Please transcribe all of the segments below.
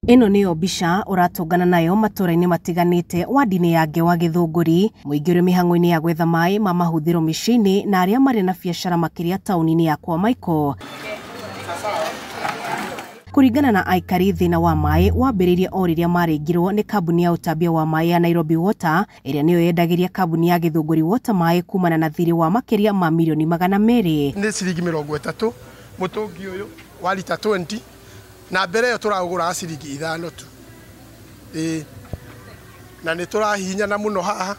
Ĩno nĩyo mbica ũratũngana nayo matũra-inĩ matiganĩte wadi-inĩ ya Ngewa Gĩthũngũri, mũingĩ ũrĩ mĩhang'o-inĩ ya gwetha maĩ ma mahũthĩro mĩciĩ-inĩ na arĩa marĩ na biacara makĩria taũni-inĩ ya kwa Michael. Kũringana na aikari, thĩna wa maĩ wambĩrĩirie o rĩrĩa marĩngirwo nĩ kambuni ya ũtambia wa maĩ ya Nairobi Water, ĩrĩa nĩyo yendagĩria kambuni ya Gĩthũngũri Water maĩ kumana na thirĩ wa makĩria ma mirioni 200. Nĩ ciringi 30 mũtũngi ũyũ wa lita 20, na mbere ĩyo tũraũgũraga ciringi 5 tu. Ĩĩ, na nĩ tũrahihinyana mũno haha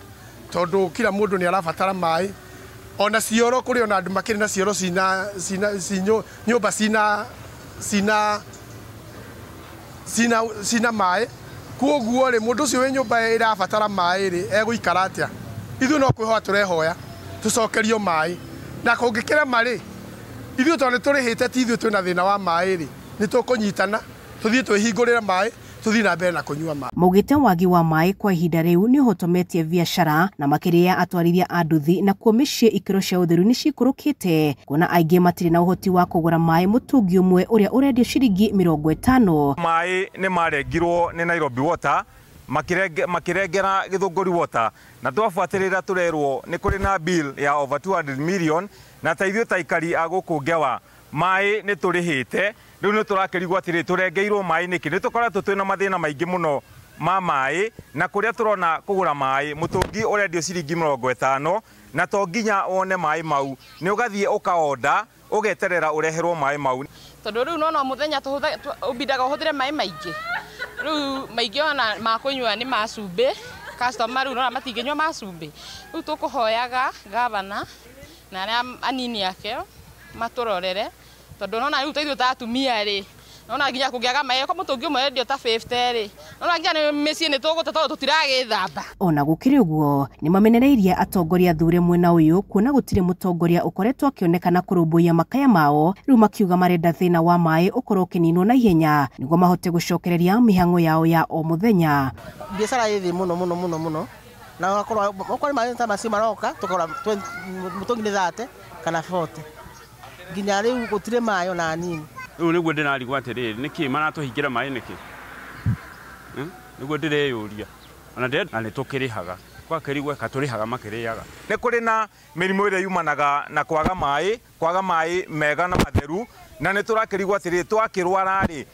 tondũ kila mũndũ nĩ arabatara maĩ, ona cioro kũrĩ ona andũ makĩrĩ na cioro cina cina nyũmba cina cina cina cina maĩ. Koguo rĩ, mũndũ ũcio wĩ nyũmba ĩrabatara maĩ rĩ, egũikara atĩa? Ithuĩ no kwĩhoya tũrehoya tũcokerio maĩ, na kũngĩkĩrema rĩ, ithuĩ tondũ nĩ tũrĩhĩte, ti ithuĩ twĩna thĩna wa maĩ rĩ, nĩ tũkũnyitana tũthiĩ twĩhingũrĩre maĩ, tũthiĩ na mbere na kũnyua maĩ. Maugĩte wagi wa maĩ kwa ihinda rĩu nĩ ũhotometie biacara na makĩria ya atwarithia a nduthi, nakuo mĩciĩ ikĩro cia ũtheru nĩ cikũrũkĩte kuona aingĩ matirĩ na ũhoti wa kũgũra maĩ mũtũngi ũmwe ũrĩa ũrendio ciringi 50. Maĩ nĩ marengirwo nĩ Nairobi Water, makĩrengera Gĩthũngũri Water, na twabuatĩrĩra tũrerwo nĩ kũrĩ na bill ya over 200 million, na ta ithuĩ ta aikari a gũkũ Ngewa maĩ nĩ tũrĩhĩte. Rĩu nĩ tũrakĩrigwo atĩrĩ, tũrengeirwo maĩ nĩkĩ? Nĩ tũkoretwo twĩna mathĩna maingĩ mũno ma maĩ, na kũrĩa tũrona kũgũra maĩ mũtũngi ũrendio ciringi 50, na to nginya wone maĩ mau, nĩ ũgathiĩ ũkaonda, ũgeterera ũreherwo maĩ mau. Tondũ rĩu nona mũthenya ũbindaga ũhũthĩre maĩ maingĩ, rĩu maingĩ ona ma kũnyua nĩ ma cumbĩ, customer rĩu nona matingĩnyua ma cumbĩ. Rĩu tũkũhoyaga gavana na arĩa anini ake matũrorere, tondũ nona rĩu ta ithuĩ ta atumia rĩ, nona nginya kũngĩaga maĩ, ko mũtũngi ũmwe wendio ta 50 rĩ, nona nginya nĩ mĩciĩ nĩ tũgũte tondũ tũtiragĩthamba. Ona gũkĩrĩ ũguo, nĩ mamenereirie atongoria athure mwena ũyũ kuona gũtirĩ mũtongoria ũkoretwo akĩonekana kũrũmbũiya makaya mao. Rĩu makiuga marenda thĩna wa maĩ ũkorwo ũkĩninwo na ihenya nĩguo mahote gũcokereria mĩhang'o yao ya o mũthenya. Biacara ĩ thĩ mũno mũno mũno mũno, na ũgakorwo okorwo nĩ maĩ ta macio maroka, tũkagũra mũtũngi nĩ 30 kana 40, nginya rĩu gũtirĩ maĩ ona hanini. Rĩu nĩguo ndĩrarigwo atĩrĩrĩ, nĩkĩ maratũhingĩra maĩ nĩkĩ? Nĩguo ndĩreyũria ona na nĩ tũkĩrĩhaga gwakĩrigwo ka tũrĩhaga makĩrĩaga. Nĩ kũrĩ na mĩrimũ ĩrĩa yumanaga na kwaga maĩ, kwaga maĩ mega na matheru, na nĩ tũrakĩrigwo atĩrĩrĩ, twakĩrwara rĩ,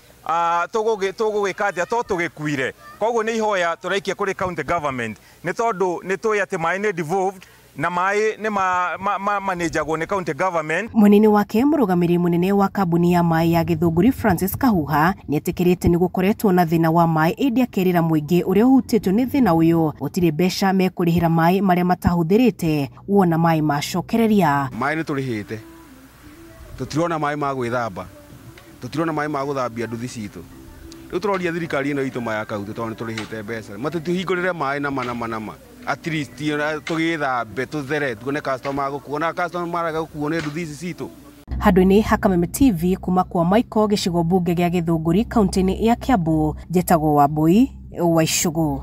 tũgũgĩka atĩa to tũgĩkuire? Koguo nĩ ihoya tũraikia kũrĩ county government, nĩ tondũ nĩ tũĩ atĩ maĩ nĩ devolved na maĩ nĩ manĩnjagwo nĩ county government. Mwena-inĩ wake, mũrũgamĩrĩri mũnene wa kambuni ya maĩ ya Gĩthũngũri Francis Kahuha nĩetĩkĩrĩte nĩ gũkoretwo na thĩna wa maĩ, ĩndĩ akerĩra mũingĩ ũrĩa ũhutĩtio nĩ thĩna ũyũ gũtirĩ mbeca mekũrĩhĩra maĩ marĩa matahũthĩrĩte wona maĩ macokereria. Maĩ nĩ tũrĩhĩte, tũtirona maĩ ma gwĩthamba, tũtirona maĩ ma gũthambia nduthi citũ. Rĩu tũroria thirikari ĩno itũ maya kaunti, tondũ nĩ tũrĩhĩte mbeca, matũhingũrĩre maĩ nama nama nama, at least tũgĩthambe tũthere, tuone customer gũkuo na customer maraga gũkuo nĩ nduthi ici citũ. Handũ-inĩ ha Kameme TV kuma kwa Michael, gĩcigo mbunge gĩa Gĩthũngũri, kaunti-inĩ ya Kiambu, njĩtagwo Wambui wa Icũgũ.